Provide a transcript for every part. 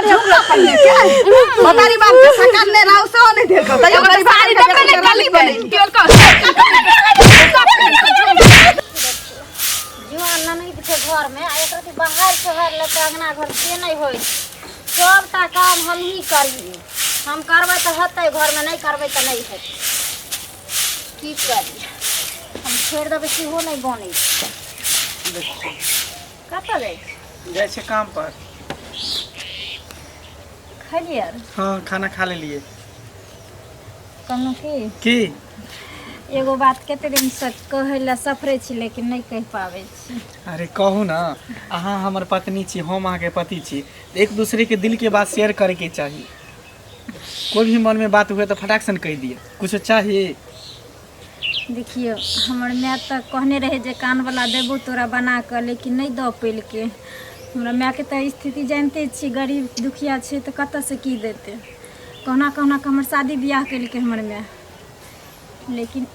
बढ़िया पूरा पन्ने के मतारी बाप के सकल ने राव से नहीं देखो तैयो एगो गरीब साड़ी देबे ने रानी कली बनी केल का जुआन ननद छै घरमे आ एक रति बाहर सोहर ले तऽ अङ्गना घर से नहि होइ छै सबटा काम हमही करियै हम करबै तऽ हेतै घरमे नहि करबै तऽ नहि हेतै की करियै हम छोड़ि देबै सेहो नहि बनै छै कतऽ जाइ छी जाइ छै काम पर। खलियै आर? हाँ, खाना खा लेलिए। कहलहुँ की की? एगो बात कते दिनसँ कहै लए सफरै छी लेकिन नहि कहि पाबै छी। अरे कहू ने, अहाँ हमर पत्नी छी, हम अहाँके पति छी, एक दूसरे के दिल के बात शेयर करैके चाही। कोई भी मन में बात हुए तऽ फटाक सन कहि दिअ। कुछो चाही? देखियौ, हमर माय तऽ कहने रहै जे कानवला देबौ तोरा बना कऽ, लेकिन नहि दऽ पेलकै। हमरा मायके तऽ स्थिति जानिते छी, गरीब दुखिया छै तऽ कतऽसँ की देतै। कहुना कहुना कऽ हमर शादी बियाह केलकै हमर माय, लेकिन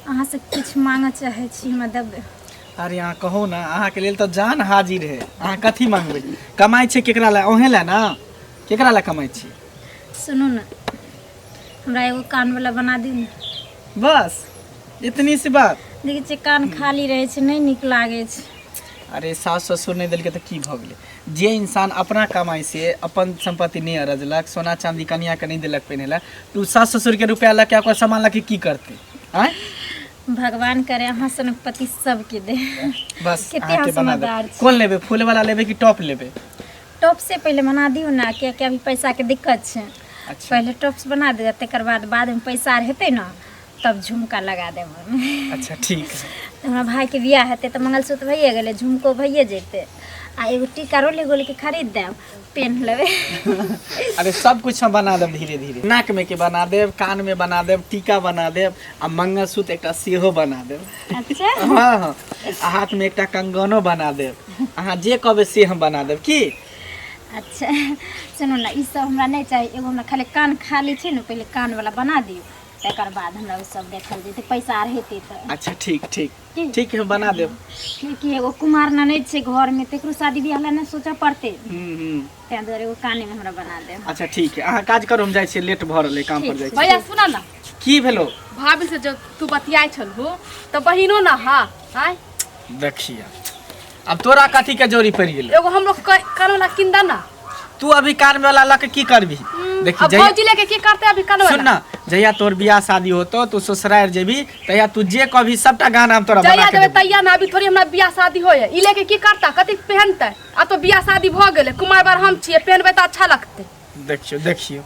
अहाँसँ किछु माँगऽ चाहै छी, हमरा देबै? अरे अहाँ कहू ने, अहाँके लेल तऽ जान हाजिर है। अहाँ कथी मांगबै? कमाइ छै केकरा लए? अहें लए ने। केकरा लए कमाइ छी? सुनू ने, हमरा एगो कानवला बना दियौ ने। बस इतनी सी बात? देखै छियै, कान खाली रहै छै, नहि नीक लागै छै। अरे सास ससुर नहि देलकै तऽ की भऽ गेलै? जे इंसान अपना कमाइ से अपन सम्पत्ति नहि अरजलक, सोना चाँदी कनियाके नहि देलक पहिने लए, तऽ ओ सास ससुरके रुपया लऽ के ओकर सामान लऽ के की करतै? आँय, भगवान करे अहाँ सनक पति सबके दे। बस। कते अहाँके अहाँ बना देब। समझदार छी। कोन लेबै? फूल वाला लेबै कि टॉप लेबै? टॉप से पहिले बना दियौ ने, कियाकि अभी पैसाके दिक्कत छै। अच्छा। पहिले टॉप्स बना दियौ, तकर बाद बादमे पैसा आर हेतै ने तब झुमका लगा देब ओहिमे। अच्छा, ठीक है। तऽ हमरा भाइके बियाह हेतै तऽ मंगलसूत्र भइए गेलै, झुमको भइए जेतै आ एगो टीका रोले गोलके खरीद देब, पेन्ह लेबै। अरे सब कुछ हम बना देब धीरे धीरे। नाक में के बना देब, कान में बना देब, टीका बना देब आ मंगलसूत्र एकटा सेहो बना देब। अच्छा। हाँ हाँ, आ हाथ में एकटा कंगनो बना देब। अहाँ जे कहबै से हम बना देब की। अच्छा, सुनू ने, ई सब हमरा नहि चाही। एगो हमरा खाली कान खाली छै ने, पहिले कानवला बना दियौ, तकर बाद हमरा ओ सब देखल जेतै, पैसा आर हेतै तऽ। अच्छा, ठीक ठीक। की? ठीक है, बना देब। कियाकि एगो कुमार ननैद छै घरमे, तकरो शादी बियाह लए ने सोचऽ पड़तै। हम्म हम्म ताहि दुआरे एगो कानेमे हमरा बना देब। अच्छा, ठीक है, अहाँ काज करू, हम जाइ छियै, लेट भऽ रहलै, काम पर जाइ छी। भैया, सुन ना। की भेलो? भाभी से जब तू बतियाइ छलहु तऽ बहिनो ना हा आय। देखिए, अब तोरा कथी के जोरी पड़ि गेलै? एगो हमरो कान वाला किन दा ना। तू अभी कान वाला लऽ के की करबी? देखी, अब जहिया भौजी लेके की करते अभी कान सुन वाला? ना, जहिया तोर बियाह शादी होतो, तू ससुराल जेबी, तहिया तू जे कहबी सबटा गाना हम तोरा बना जहिया के देबै देबो। तहिया ना, अभी थोड़ी हमरा बियाह शादी होय। ई लेके की करता? कथी पहनते? आब तो बियाह शादी भऽ गेलै, कुमार बार हम छियै, पहनबै तऽ अच्छा लगतै। देखियो देखियो,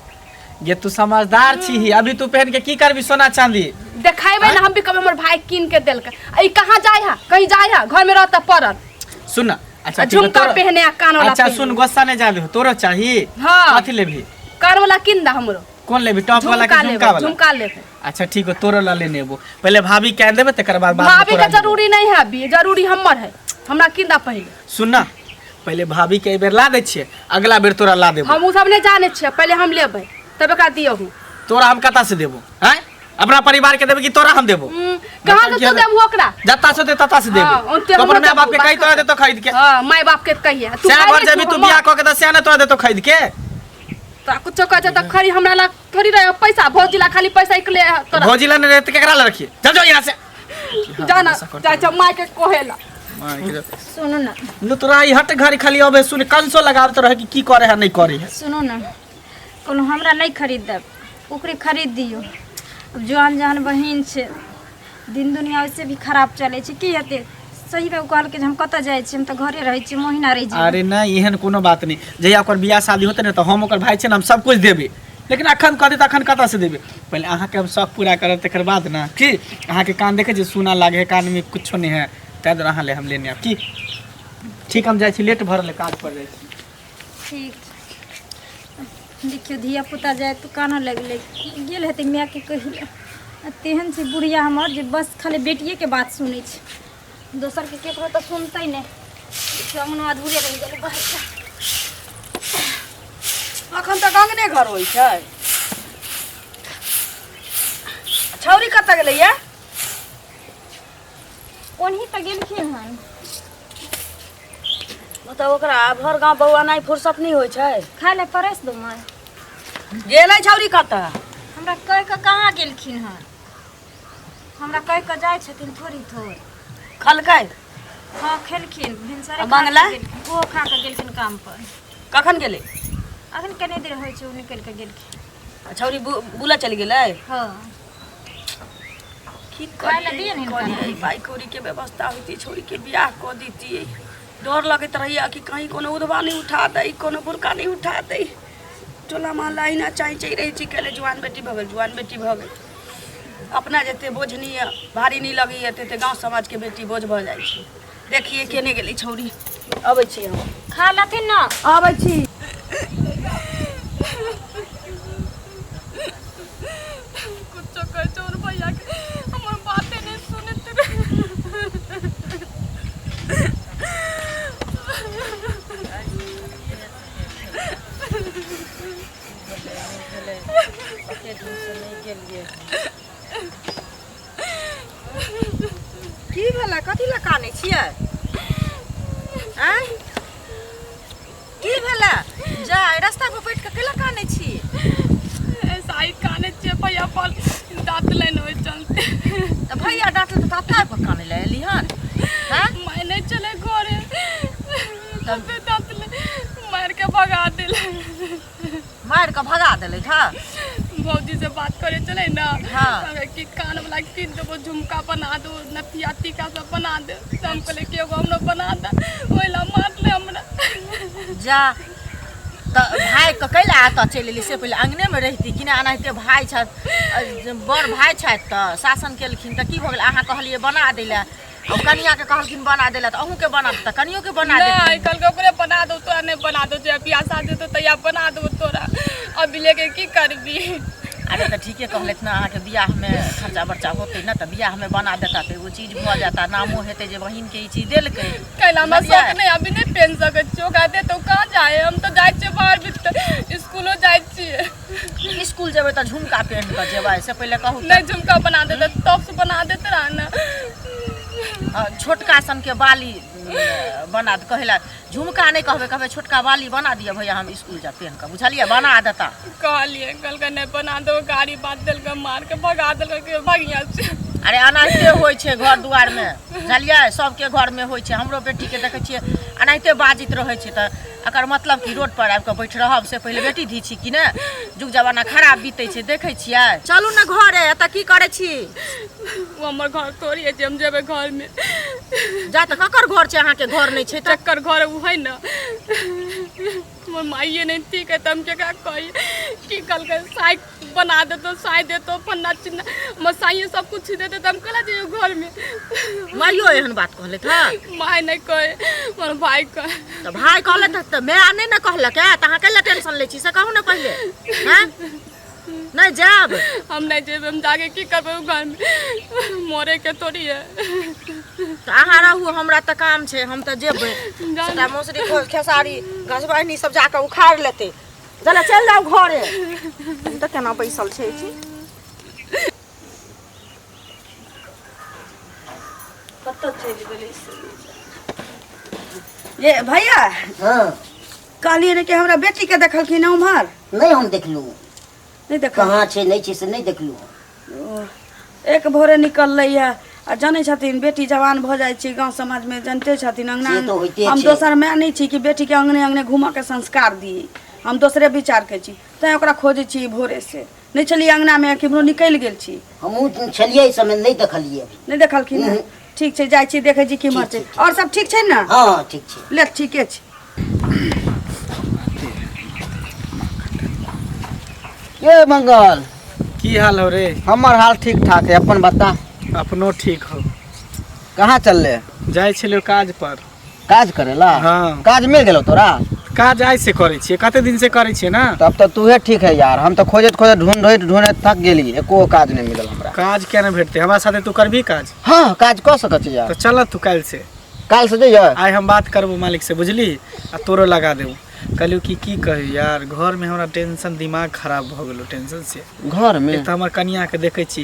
ये तू समझदार छी ही। अभी तू पहन के की करबी सोना चांदी? देखेबै ना हम भी, कभी हमर भाई कीन के देलकै। आ ई कहाँ जाय है? कहीं जाय है? घर में रहता पड़ल। सुन ना, अच्छा आ ठीक है, झुमका पहने आ कान वाला अच्छा पहने। सुन, गुस्सा नहीं जाबे हो, तोरो चाही? हाँ। कथी लेबही? कान वाला कीन दा हमरो। कौन लेबी, टॉप वाला कि झुमका झुमका लेबै। वाला? झुमका लेबै। अच्छा ठीक हो, तोरो ला लेने एबो। पहले भाभी कह देबे, तकर बाद बाद में भाभी तोरा के देबो। जरूरी नहीं है अभी, जरूरी हमर है, हमरा कीन दा पहले। सुन ना, पहले भाभी के एहि बेर ला दै छियै, अगला बेर तोरा ला देबो। हम उ सब नहीं जाने छियै, पहले हम लेबै तब एकरा दियहु। तोरा हम कतऽ से देबो? हैं, अपना परिवार के देबे कि तोरा हम देबो? कहाँ से तू देबू ओकरा? जत्ता से दे तत्ता से हाँ, देबो। ओते तो अपन हमरो माय बाप के देबू, कही तोरा देतो खरीद के। हाँ, माय बाप के कहिए तू। सएह खाइ घर ले जेबी तू हमर। बियाह कऽ के तऽ सएह ने तोरा देतो खरीद के। तोरा कुछो कहै छै तऽ खरी हमरा लग थोड़ी रहे पैसा, भौजी ला खाली पैसा इकले तोरा। भौजी ला नहीं रहे तऽ केकरा ला रखिए? चल जाओ यहाँ से। जाना जाइ छै माय के कोहेला। सुनू ने। नु तोरा ई हट घड़ी खाली अबे सुन कंसो लगाबत रहे कि की करे है नहीं करे है। सुनू ने, कोनो हमरा नहि खरीद देब, ओकरे खरीद दियौ। अब जवान जहान बहिन छै, दिन दुनिया वैसे भी खराब चलै छै, की हेतै? सही में ओ कहलकै जे हम कतऽ जाइ छी, हम तऽ घरे रहै छी, महीना रहि जेबै। अरे नहीं, एहन कोनो बात नहीं। जहिया ओकर बियाह शादी होते ने तऽ हम ओकर भाई छै ने, हम सब कुछ देबै। लेकिन अखन कहतै तऽ अखन कतऽ से देबै? पहिले अहाँके हम शौक पूरा करब तकर बाद ने। की अहाँके कान देखै छी, सोना लागे है, कानमे कुछो नहि है, ताहि दुआरे अहाँ ले हम लेने आयब। की ठीक, हम जाइ छी, लेट भऽ रहलै, काज पर जाइ छी। ठीक छै। देखियौ, धिया पुता जाय तऽ कानऽ लगलै, गेल हेतै मायके कहै लए। आ तेहन छै बुढ़िया हमर जे बस खाली बेटिएके बात सुनै छै, दोसरके केकरो तऽ सुनतै नहि। देखियौ, अङ्गना अधूरे रहि गेलै बहरिका। अखन तक अंगने घर होइ छै। छौरी कतऽ गेलै या? ओनही तऽ गेलखिन हन। मतलब ओकरा भर गाँव बौआ नहि फुर्सत नहि होइ छै। खाय लए परसि दू माय। गेलै छौरी कतऽ? हमरा कहि कऽ कहाँ गेलखिन हन, हमरा कहि कऽ जाइ छथिन थोड़ी थोड़। खलकै? हँ खेलखिन भिनसरे। आ बंगला? खा कऽ गेलखिन, ओहो खा कऽ गेलखिन काम पर। कखन गेलै? अखन कने देर होइ छै, ओ निकलि कऽ गेलखिन। आ छौरी बुलऽ चलि गेलै? हँ। की खाय लए दिअ ने हिनका। करियै, पाइ कौड़ीके व्यवस्था होइतै, छौरीके बियाह कऽ दैतियै। डर लगैत रहैया कि कहीं कोनो उधवा नहि उठा दै, कोनो बुरका नहि उठा दै। टोला मोहल्ला अहिना चाँइ चाँइ रहै छी। कहले जुआन बेटी भऽ गेल, जुआन बेटी भऽ गेल। अपना जते बोझ नहि यऽ, भारी नहि लगैया, तते गाँव समाजके बेटी बोझ भऽ जाइ छै। देखियै केने गेलै छौरी। अबै छी हम। खा लेथिन ने। अबै छी। कुछो कहै छौ भैया के, हमर बाते नहि सुनैत रहे। की भेलै? कथी लए कानै छियै? आँय, की भेलै? जा रास्ता पर बैठ कऽ कैला कानै छी? ऐसा ही काने छियै, भैया पर दाँत लेने ओहि चलते। तऽ भैया डाँटल तऽ तब पर कानै लए एली हन? हँ। मैं नहीं चले घरे, तबे दाँत ले मार के भगा दिले। मारि कऽ भगा देलै? हँ। भौजी से बात करे चले ना। हाँ। कहै कि कान वाला कीन देबो, झुमका बना दो, नथिया टीका सब बना दे। तऽ हम कहले कि एगो हमरो बना दे, ओहि ला मारले हमरा। जा, तऽ भाय के कैला एतऽ चलि एली? से पहिले अङ्गनेमे रहिती कि नहि? एनाहिते भाय छथि, बड़ भाय छथि तऽ शासन केलखिन तऽ की भऽ गेल? अहाँ कहलियै बना दै लए, आ कनियाके कहलखिन बना दै लए, तऽ अहूँके बना तऽ कनियोके बना नहीं, देथिन। कहलकै ओकरे बना दो, तोरा नहीं बना दो। जे बियाह शादी होतौ तहिया बना दो तोरा, अभी लेके की करबी? अरे तऽ ठीके कहलथि ने, अहाँके बियाहमे खर्चा बर्चा होतै ने, तऽ बियाहमे बना देता तऽ एगो चीज भऽ जाता, नामो हेतै जे बहिनके ई चीज देलकै। कैला हमरा बुझलियै? शौक नहीं, अभी नहीं पहन सकै छियै। ओकरा दे तो कहाँ जाए? हम तऽ जाइ छियै बाहर भीतर, स्कूलो जाइ छियै। स्कूल जेबै तऽ झुमका पहिन कऽ जेबै? से पहिले कहू तऽ। नहीं, झुमका बना देते, टॉप्स बना देते रहा ना। छोटका सनके बाली बना दे कहै लए, झुमका नहि कहबै, कहबै छोटका बाली बना दिअ भैया, हम स्कूल जायब पहिन कऽ। बुझलियै? बना देता। कहलियै, कहलकै नहीं बना दो। गाड़ी बात देलकै, मार के भगा देलकै कि भगिया से। अरे एनाहिते होइ छै घर दुआरमे, बुझलियै? सबके घरमे होइ छै। हमरो बेटीके देखै छियै, एनाहिते बाजैत रहै छै। तऽ एकर मतलब कि रोड पर आबि कऽ बैठ रहब? से पहिले बेटी धी छी कि नहि? जुग जमाना खराब बीतै छै, देखै छियै। चलू ने घरे, एतऽ की करै छी? ओ हमर घर थोड़ी है जे हम जेबै घरमे। जा, तऽ ककर घर छै? अहाँके घर नहि छै तऽ? चक्कर घर ओ है ने, हमर माइए नहीं ठीक है तऽ हम केकरा कही? की कहलकै, साइ बना देतो, साइ देतो, फन्ना चिन्ना, हमर साइए सब कुछ देते तऽ हम केला जइयो घरमे? माइयो एहन बात कहलथि? हँ। माय नहीं कहे, हमर भाई कहे। तऽ भाय कहलथि तऽ माय नहि ने कहलक? है तऽ अहाँ कैला टेंशन लै छी, से कहू ने पहिले। हँ, नहि जायब? हम नहीं जेबै। हम जाके की करबै ओ घरमे? मरे के थोड़ी है। तऽ अहाँ रहू, हमरा तऽ काम छै, हम तऽ जेबै। सबटा मौसरी, खेसारी, घसबहनी सब जाकऽ उखाड़ लेतै। चल, चलि जाउ घरे। हम तऽ केना बैसल छै छी। कतऽ चलि गेलै से? ये भैया। हाँ। कहलियै ने कि हमरा बेटीके देखलखिन हँ उम्हर? नहि, हम देखलहुँ। नहि देखल? कहाँ छै, नहि छै, से नहि देखलहुँ। ओ, एक भोरे निकललै यऽ। आ जानै छथिन, बेटी जवान भऽ जाइ छै, गाँव समाजमे जानिते छथिन अङ्गना। से तऽ होइते हम छै। दोसर माय नहि छी कि बेटीके अङ्गने अङ्गने घूमऽके संस्कार दियै। हम दोसरे विचारके छी, तैँ ओकरा खोजै छी भोरेसँ। नहि छलियै अङ्गनामे, केम्हरो निकलि गेल छी। हमहूँ छलियै एहि समय, नहि देखलियै अभी। नहि देखलखिन हँ? ठीक छै, जाइ छी, देखै छी केम्हर छै। ठीक। आओर सब ठीक छै ने? हँ हँ, ठीक छै। ले, ठीके छै। ये मंगल। की हाल हो रे? हमर हाल ठीक ठाक है, अपन बता। अपनो ठीक हो। कहाँ चलले? जाइ छलियो काज पर। काज करेला? हाँ। काज मिल गेलो तोरा? काज आइ से करै छियै, कते दिन से करै छियै ने। तब तऽ तूहे ठीक है यार। हम तऽ खोजैत खोजैत, ढूंढैत ढूंढैत थक गेली, एको काज नहि मिलल हमरा। काज किया नहि भेटतै? हमरा साथे तू करबही काज? हाँ, काज कऽ सकै छी यार। तऽ चल तू काल्हि से। काल्हि से जइयै? आइ हम बात करबो मालिक से, बुझली? आ तोरो लगा देबो। कहलियौ कि की कही यार, घरमे हमरा टेंशन, दिमाग खराब भऽ गेलो टेंशन से। घर में? एक तऽ हमर कनियाके देखै छी,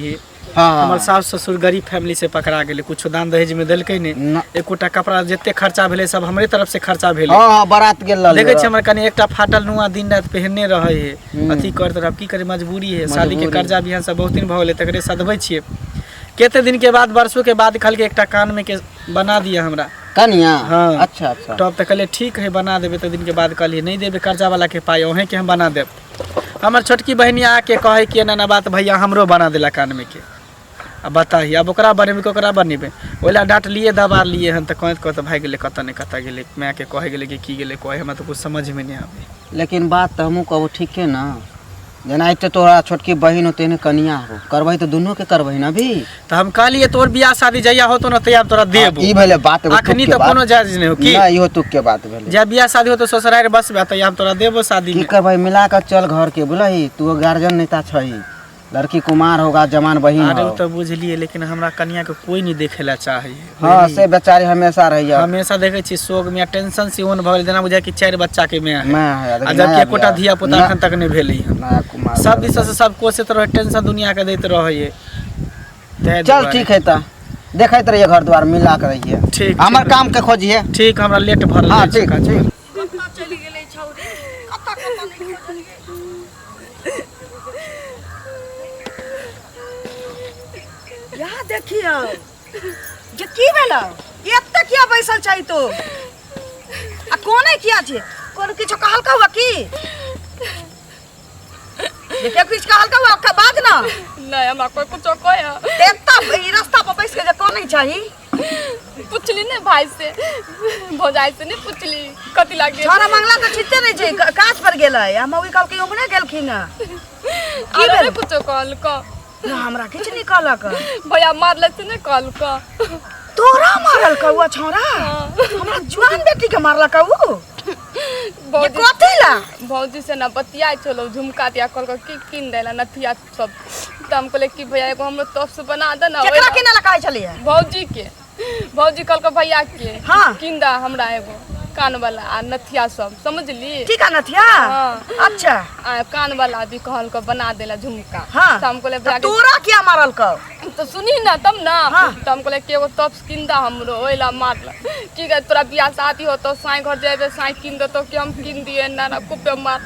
हाँ। हमर सास ससुर गरीब फैमिली से पकड़ा गेलै, कुछो दान दहेज में देलकै नहि। ना। एकोटा कपड़ा जते खर्चा भेलै सब हमरे तरफ से खर्चा भेलै। हाँ हाँ बारात गेल रहल। देखै छियै हमर कनि एकटा फाटल नुआ दिन राति पहिरने रहै है, अथी करैत रहब, की करे, मजबूरी है। शादी के कर्जा बिहान सब बहुत दिन भऽ गेलै, तकरे सधबै छियै। कते दिन के बाद, वर्षों के बाद कहलकै एकटा कान में के बना दिअ हमरा। कनिया? हाँ। अच्छा अच्छा। टॉप तऽ कहलियै ठीक है बना देबै। तऽ दिन के बाद कहलियै नहि देबै कर्जा वाला के पाइ, अहें के हम बना देब। हमर छोटकी बहिनी आके कहै कि एना एना बात भैया हमरो बना देला कान में के। आ बताही आब ओकरा बनेबै कि ओकरा बनेबै? ओहि लए डाँटलियै दबारलियै हन तऽ कहैत कहैत भागि गेलै, कतऽ नहि कतऽ गेलै, मायके कहै गेलै कि की गेलै कहै, हमरा तऽ कुछ समझमे नहि आबै। लेकिन बात तऽ हमहूँ कहबो ठीके ना, जेना एते तोरा छोटकी बहिन हो तेहने कनिया हो, करबही तऽ दुनू के करबही ना अभी। तऽ हम कहलियै तोर बियाह शादी जहिया होतो ना तहिया हम तोरा देबो। ई भेलै बात एगो अखनी तुक के तऽ बात। कोनो जायज नहि हो की? ना, इहो तुक के बात भेलै। जब बियाह शादी होतो ससुरारि बसबे तहिया हम तोरा देबो शादी की में। करबही, मिला कऽ चल घर के, बुझलही? तू गार्जियन नेता छही, लड़की कुमार होगा, जवान बहिन अरे हो। ओ तऽ बुझलियै, लेकिन हमरा कनिया के कोई नहीं देखे ला चाहे। हाँ से बेचारी हमेशा रहैया। हमेशा देखै छी शोक में टेंशन से ओन भऽ गेल, जेना बुझाय कि 4 बच्चा के माय है। माय है, आ लेकिन जबकि नया एकोटा बियाह। धिया पुता ना। एखन तक नहीं भेलै हन। नया कुमार। सब दिस से सब कोशिश रहे, टेंशन दुनिया के दैत रहै। चल ठीक है, तऽ देखैत रहिए घर द्वार मिला के रहिए। ठीक, हमर ठीक। काम के खोजिए। ठीक, हमरा लेट भर हाँ ठीक ठीक। कतऽ चलि गेलै छौरी, कतऽ कतऽ नहि खोजलियै। यहाँ देखियौ जे की भेलौ, एते किया बैसल छै तू आ कोने किया छै? कोनो किछो कहलकौ हुआ की? जे के किछु कहलकौ हुआ बाज ना। नहीं, हमरा कोई कुछो कहे। एत्ता ई रास्ता पर बैस के जे कोने चाही? पुछली ने भाई से, भौजाई से नहीं पुछली कथी लागे। छोरा मंगला तऽ छिते नहि छै, काज पर गेलै आ मौगी कहलकै उमरे गेलखिन हँ। की भेल? कुछो कहलको? ना, हमरा किछु नहि कहलक। भैया मारले से नहीं कहलको? तोरा मारलकौ उ छौड़ा? हमरा जुआन बेटी के मारलकौ उ? ये भौजी कथी ला? भौजी से ना बतियाइ छलो, झुमका दिया कहलको कि किन देला नथिया सब, तऽ हम कहलियै कि भैया एगो हमरो टॉप्स बना दे ना। केकरा ओहि ला। किनै ला कहै छलियै? भौजी के। भौजी कहलको भैया के हाँ। किन दे हमरा एगो कान वाला आ नथिया सब, समझली? ठीक है नथिया? हाँ। अच्छा। आ कान वाला भी कहलको बना देला झुमका। हाँ। तऽ हम कहलियै तऽ भैया के तोरा किया मारलकौ? तऽ सुनी ना तब ना। हाँ। तऽ हम कहलियै कि एगो टॉप्स किन दे हमरो, ओहि ला मारलक। की कहे तोरा बियाह शादी होतो साई घर जेबे साई किन देतो कि हम किन दिए? ना ना खूबे मार।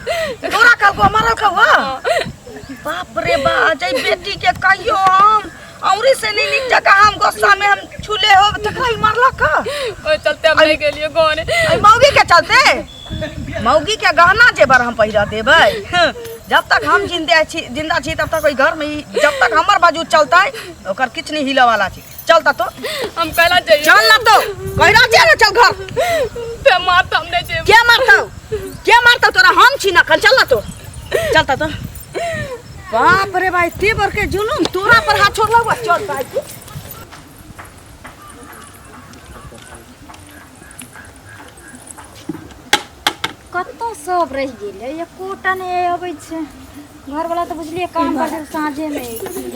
तोरा कहलको मारलकौ? हाँ? बाप रे बा, जै बेटी के कहियो हम औरी से नहीं नीक जकाँ हम गुस्सा में हम छुले हो तकरा ई मारलक। ओहि चलते हम नहीं गेलियै घरे। एहि मौगी के चलते मौगी के गहना जेबर हम पहिरा देबै। जब तक हम जिंदा छी, जिंदा छी तब तक ओहि घर में जब तक हमर वजूद चलतै ओकर किछु नहीं हिलऽ वाला छै। चल त तो हम कहला जाइए। चल ना तो कहला जाइए ना, चल घर। ते मार त हम नहीं जेबै। के मारतौ? के मारतौ तोरा? हम छी ना खन। चल ना तो, चल त तो। बाप रे भाई, ते बर के जुलुम तोरा पर हाथ छोड़ला हुआ। चल भाई तू। कतऽ सब रहि गेलै, एकोटा नहि अबै छै। घरवला तऽ बुझलियै काम पर साँझेमे।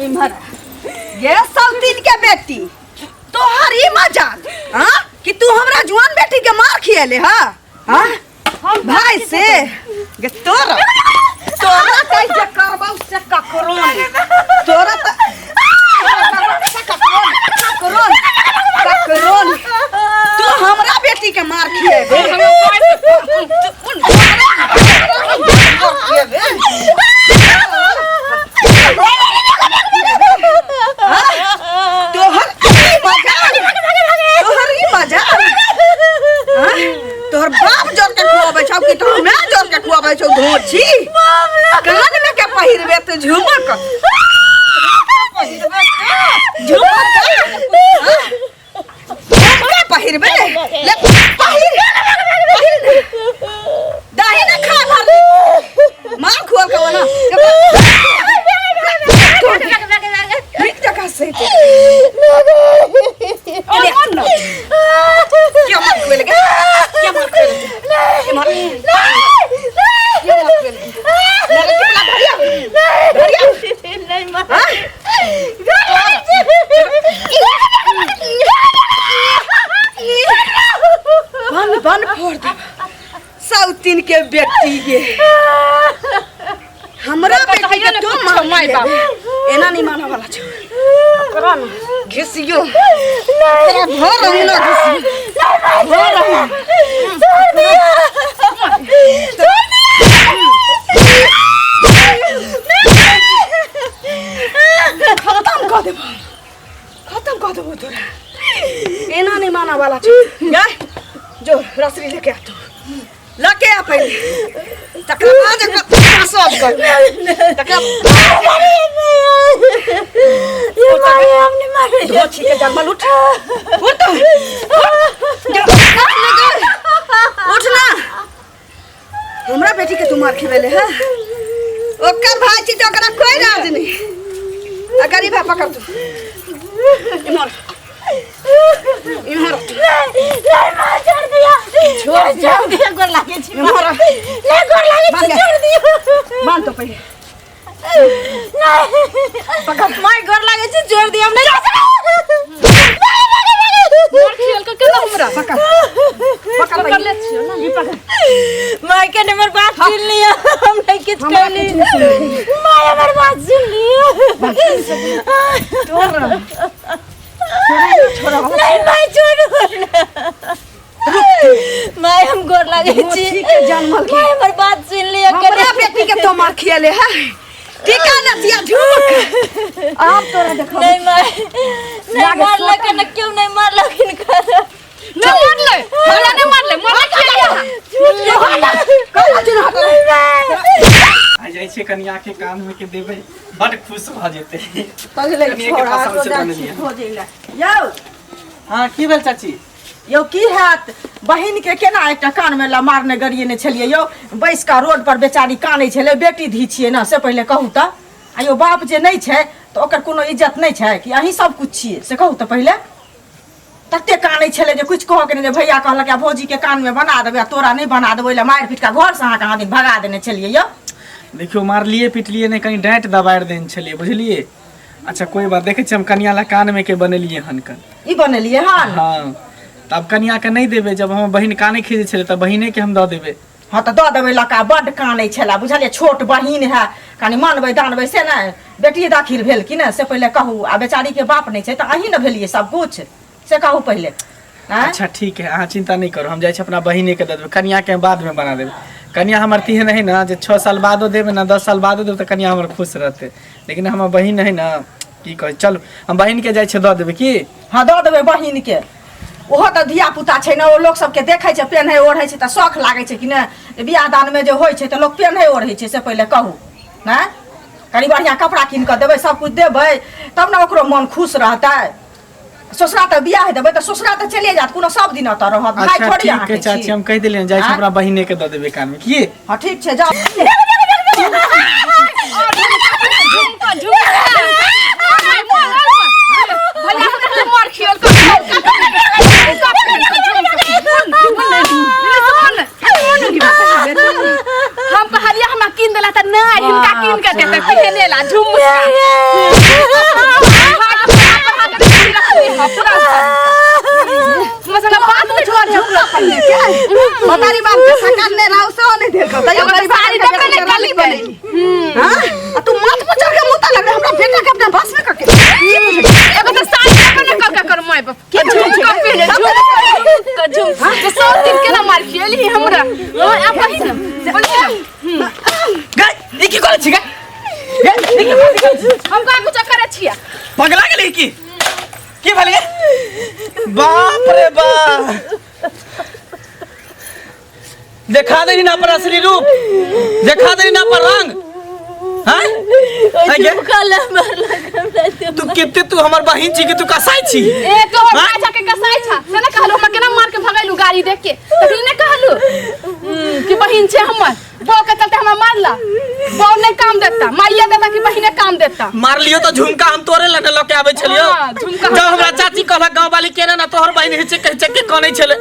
इम्हर गे सौतीन के बेटी, तोहर ई मजाक हाँ कि तू हमरा जुआन बेटी के मार खिएले? हाँ हाँ भाई से गे तोरा तोरा कह जे करबौ से ककरो नहीं। तोरा त से ककरो नहीं, ककरो नहीं, ककरो नहीं। तू हमरा बेटी के मार खिएबे? तोहर ई मजाक, तोहर ई मजाक हाँ? तोहर बाप जोर के खुआबै छौ कि तोहर माय जोर के खुआबै छौ? धोछी कान में के पहिरबे तू झुमक पहिरबे, झुमक हाँ? झुमका पहिरबे, ले पहिर पहिर ने। दही ना खा भर मार खुआल का ना ठीक जगह से अरे ना क्या मार खुएल गे? क्या मार खुएल? क्या मार, क्या मार खुएल? मेरे के बला धरिया धरिया नहीं मार। हाँ? बन बन फोड़ दे सौतीन के बेटी ये। हमरा बेटी के कहियो ने तू कुछो मार माय बाप। एना नहीं माना वाला छौ। ओकरा ने घिसियो तोरा भर अंगना घिसियो भर अंगना। खत्म कऽ देबो, खत्म कऽ देबो तोरा। एना नहीं माना वाला छौ। गए जो रसरी लेके आ, तू लके आ पहिले, तकरा बाद एकरा सब कर तकरा। ये मारे, हमने मारे। धोछी के जन्मल, उठ उठ उठ उठ ना। हमरा बेटी के तू मार खिबेले है? ओकर भाई छी तऽ ओकरा कोई राज नहीं आ। गरीब है, पकड़ तू। इम्हर इम्हर। नहीं माँ, छोड़ दिया, छोड़ छोड़ दिया, गोर लागे छी। इम्हर। नहीं, गोर लागे छी, छोड़ दिया। बांध तो पहिले। नहीं, पकड़ माँ, गोर लागे छी, छोड़ दिया। हम नहीं। मार खियल के केना हमरा? पकड़ पकड़। पकड़ ले छियो ना। ई पकड़। माँ के हमर बात सुन लिया, हम नहीं किछ हमरा कहली। किछु नहीं। माँ, हमर बात सुन लिया। तोर छोड़ा। नहीं माँ, छोड़ू माँ, हम गोर लागे छी। धोछी के जन्मल के। माँ, हमर बात सुन लिया। हमरा बेटी के तो मार खियले है? टीका नथिया झूठ, आब तोरा देखो। नहीं माँ, नहीं। लागे मारलक न क्यों? नहीं मारलक हिनकर। नहीं मारले, हमरा नहीं मारले, मारले खियलिया। कहला चुना। आ जाइ छै कनिया के कान में के देबै, बड खुश भऽ जेतै। पगले। कनिया के छोड़ा पसंद से बनेलियै। हो जइला यौ। हाँ, की भेल चाची? यौ, की हैत? बहिन के केना एकटा कान में ला मारने गरिएने छलियै यौ? बैस कऽ रोड पर बेचारी कानै छलै। बेटी धी छियै ने, से पहिले कहू तऽ। आ यौ, बाप जे नहि छै तऽ ओकर कोनो इज्जत नहि छै कि अहीं सब कुछ छियै, से कहू तऽ पहिले। तते कानै छलै जे कुछ कहऽ के नहि, जे भैया कहलक आ भौजी के कान में बना देबै आ तोरा नहि बना देबै, ओहि लए मारि पीट कऽ घरसँ अहाँके अहाँ दिन भगा देने छलियै यौ। देखियौ, मारलियै पिटलियै नहि, कनि डाँटि दबारि देने छलियै, बुझलियै? अच्छा, कोई बात। देखै छियै, हम कनिया ला कान में के बनेलियै हन कन। ई बनेलियै हन? हाँ, तऽ आब कनिया के नहि देबै। जब हमर बहिन काने खीजै छलै तऽ बहिने के हम दऽ देबै। हँ, तऽ दऽ देबै लका। बड्ड कानै छलै, बुझलियै? छोट बहिन है, कनि मानबै दानबै से ने। बेटी दाखिल भेल कि ने, से पहिले कहू। आ बेचारीके बाप नहि छै तऽ अहीं ने भेलियै सब कुछ, से कहू पहिले, आँय? अच्छा, ठीक है, अहाँ चिंता नहीं करो। हम जाइ छी, अपना बहिने के दऽ देबै। कनिया के बाद में बना देबै। कनिया हमर तेहन है ना जे 6 साल बादो देबै ना, 10 साल बादो देबै तऽ कनिया हमर खुश रहतै। लेकिन हमर बहिन है ना, की कहै, चलू, हम बहिन के जाइ छियै दऽ देबै की। हँ, दऽ देबै बहिनके। ओहो तऽ धिया पुता छै ने। ओ लोक सबके देखै छै पेन्है ओढ़ै छै तऽ शौख लागै छै कि नहि? जे बियाह दानमे जे होइ छै तऽ लोक पेन्है ओढ़ै छै, से पहिले कहू ने। कनि बढ़िआँ कपड़ा कीन कऽ देबै, सब कुछ देबै, तब ने ओकरो मन खुश रहतै। ससुरा तऽ बियाह देबै तऽ ससुरा तऽ चले जायत, कोनो सब दिन ओतऽ रहत भाय अच्छा थोड़े ठीक अहाँके है चाची। छी। हम कहि देलियै, जाइ छी। आँय? अपना बहिने के दऽ देबै कान में की। हँ, ठीक छै, जाउ। झुमका झुमका भैया के मार खियल के। हम कहलियै हमरा कीन देला तऽ नहि, हिनका कीन के देते पहने ला झुमका। बात नहीं छोड़ झुमका पहिले के बतारी बाप के सकल ने राव से नहीं देखो तैयो गरीब साड़ी देखबे नहि रानी कलकै। बनेली। हां, आ तू माथ पर चढ़ के मुता लग हमरा बेटा के अपना बस में करके। एगो तऽ साड़ी देखबे नहि कलकै कर माय बाप के झुमका पहने, झुमका झुमका तो सब दिन केना मार खियली हमरा? आब कही ने, बोलिए ने। गै, ई की करै छी गै? गै, ई की करै छी? हम कहाँ कुछ करै छियै। पगला गेली की? की भेल गे? बाप रे बाप, देखा देली ना अपन असली रूप, देखा देली ना अपन रंग। हैं हैं गे? झुमका ला मारलक हमरा। तू केते, तू हमर बहिन छी कि तू कसाई छी? ए, तोहर हाँ? भाई के कसाई छा से ने कहलू। हमरा केना मार के भगैलू गाड़ी देख के? तखनी ने कहलू कि बहिन छै हमर। बौ के चलते हमरा मारला। बौ नहीं काम देता, माइया देता कि बहिने काम देता? मार लियो तो झुमका हम तोरे लने लके आबै छलियो। हाँ, झुमका। जब हमरा चाची कहलक गांव वाली केना ना तोहर बहिन हिचक हिचक के कनै छले,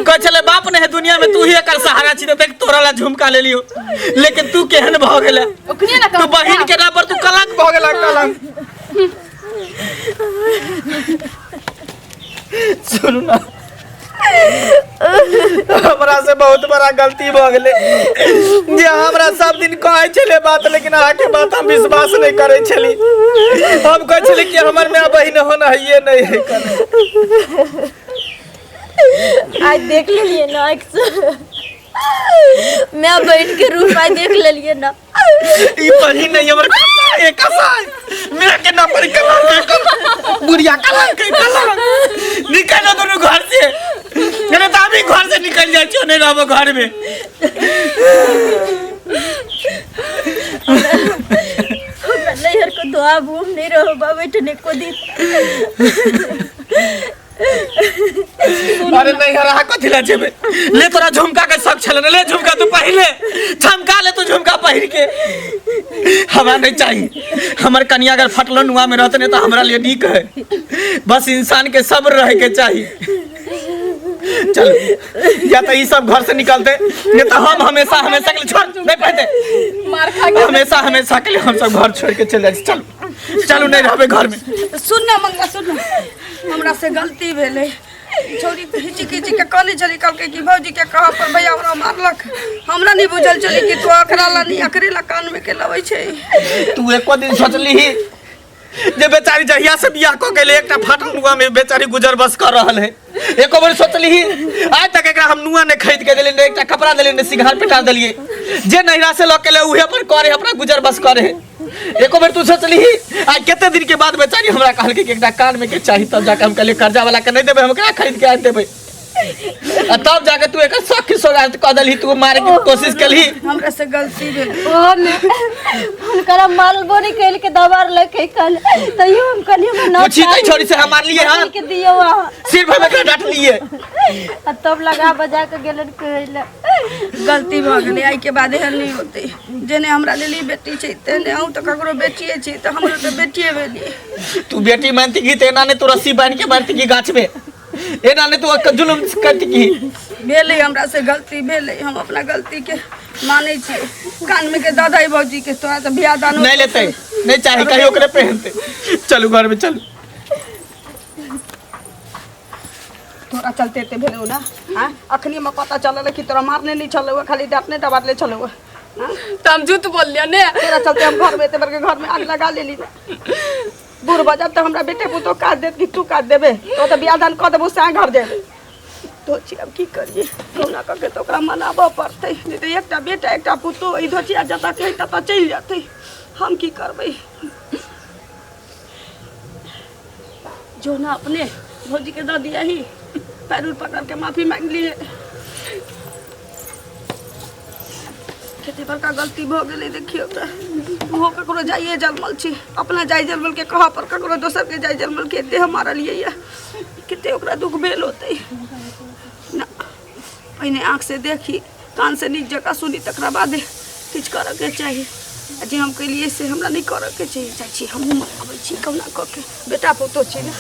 कहै छले बाप ने है दुनिया में, तू ही एकर सहारा छी, त देख तोरा ला झुमका ले लियो। लेकिन तू केहन भऽ गेले? ओखनी ने। तू बहिन के नाम पर तू कलंक भऽ गेला, कलंक। सुनू ना। हमरा से बहुत बड़ा गलती भऽ गेलै जे हमरा सब दिन कहै छलै बात, लेकिन अहाँके बात हम विश्वास नहि करै छली। हम कहै छली कि हमर माय बहिन होना हइए नहि है। आइ देख लेलियै ने आँखि से, माय बहिन के रूप आइ देख लेलियै ने। ई बहिन नहीं हमर, कसाई कसाई मेरा के नाम पर कलंक, बुढ़िया कलंक कलंक। निकल जाओ दोनों घर से, नहीं तो अभी घर से निकल जाए। क्यों नहीं रहो घर में? हमरा नैहर को तो आबू, हम नहीं रहो बाबू एठन एको दिन। अरे नहीं हरा, कथी ला जेबे? ले, तोरा झुमका के शौक छले ने, ले झुमका तू पहिले झमका ले। तू झुमका पहिर के हमरा नहीं चाहिए। हमर कनिया अगर फटलो नुआ में रहते नहीं तो हमरा लिए नीक है। बस इंसान के सब्र रहे के चाहिए। चल, या तो ये सब घर से निकलते, नहीं तो हम हमेशा हमेशा के लिए छोड़ नहीं पाते। मार खा के हमेशा हमेशा के लिए हम सब घर छोड़ के चले जाए। चल चलू, नहीं रहबे घर में। सुन ना मंगला, सुन ना, हमरा से गलती भेलै। छौरी हिचक हिचक के कहने छली, कहलकै कि भौजी के कह पर भैया हमरा मारलक। हमरा नहीं बुझल छलै कि तू अकरा ला नहीं, अकरे ला कान में के लबै छै। तू एको दिन सोचली ही जे बेचारी जहिया से बियाह कऽ गेलै, एकटा फाटल नुआ में बेचारी गुजर बस कर रहल है? एको बेर सोचली ही? आइ तक एकरा हम नुआ नहीं खरीद के देलियै, ने एकटा कपड़ा देलियै, ने सिंघार पेटा देलियै। जे नैहरा से लऽ के ले उहे पर करे, अपना गुजर बस करे। एको बेर तू सोचली ही? आइ कते दिन के बाद बेचारी हमरा कहलकै कि एकटा कान में के चाही, तब जाके हम कहलियै कर्जा वाला के नहीं देबै, हम एकरा खरीद के आनि देबै। आ तब जाके तू एकर शौक सोगा कऽ देलही, तू मारे के कोशिश केलही। हमरा से गलती भेल। ओहोमे हुनकर मारबो नहीं कैल के दबार लके कल, तैयो हम कहलियै हमरा न पूछी नहीं छोड़ी से हम मारलिए हन। के दियौ अहाँ। सिर्फ हम एकरा डांटलिए। आ तब लगा बजा के गेलन कहैला। गलती भऽ गेलै, आइके बाद एहन नहि होतै। जेने हमरा लेल ई बेटी छै तेने अहूँ तऽ ककरो बेटिए छी, तऽ हमरो तऽ बेटिए भेलियै। तू बेटी मानती की तऽ एना नहि तू रस्सी बान्हि के मारती की गाछ में, एना नहि तू ओकर जुलुम करती की। भेलै, हमरा से गलती भेलै, हम अपना गलतीके मानै छियै। कानमे के दादा भौजी के तोरा तऽ बियाह दान नहीं लेते, नहीं चाहे, कहीं ओकरे पहनते। चलू घर में चलू। तोरा चलते एते भेलौ ना? आँय, अखनी हमरा पता चलल कि तोरा मारने नहीं छलौ, खाली डांटने दबाड़ले छलौ। तऽ हम झूठ बोललियै ने? तोरा चलते हम घर में एते बड़के घर में आग लगा लेली ना। बूढ़ भऽ जाब तऽ हमरा बेटे पुतोह काज देत कि तू काज देबे? तो तऽ बियाह दान कऽ देबो सएह घर जेबै तो छी। आब की करियै? कहुना कऽ के तऽ ओकरा मनाबऽ पड़तै, नहि तऽ एकटा बेटा एकटा पुतोह, ई धोचिया जतऽ के ततऽ चलि जेतै, हम की करबै? जो ना अपने भौजी के दऽ दियही, पैर उर पकड़ के माफी मांगि लिए। कते बड़का गलती भऽ गेलै। देखियौ तऽ ओहो ककरो जाइए जनमल छी, अपना जाय जनमल के कहऽ पर ककरो दोसर के जाय जनमल के एते हम मारलियै यऽ, कते ओकरा दुख भेल होतै ना। पहिने आँखिसँ देखी, कानसँ नीक जकाँ सुनी, तकरा बादे किछु करऽके चाही। आ जे हम केलियै से हमरा नहि करऽके चाही। जाइ छी, हमहूँ मनाबै छी कहुना कऽ के, बेटा पुतोह छी ने।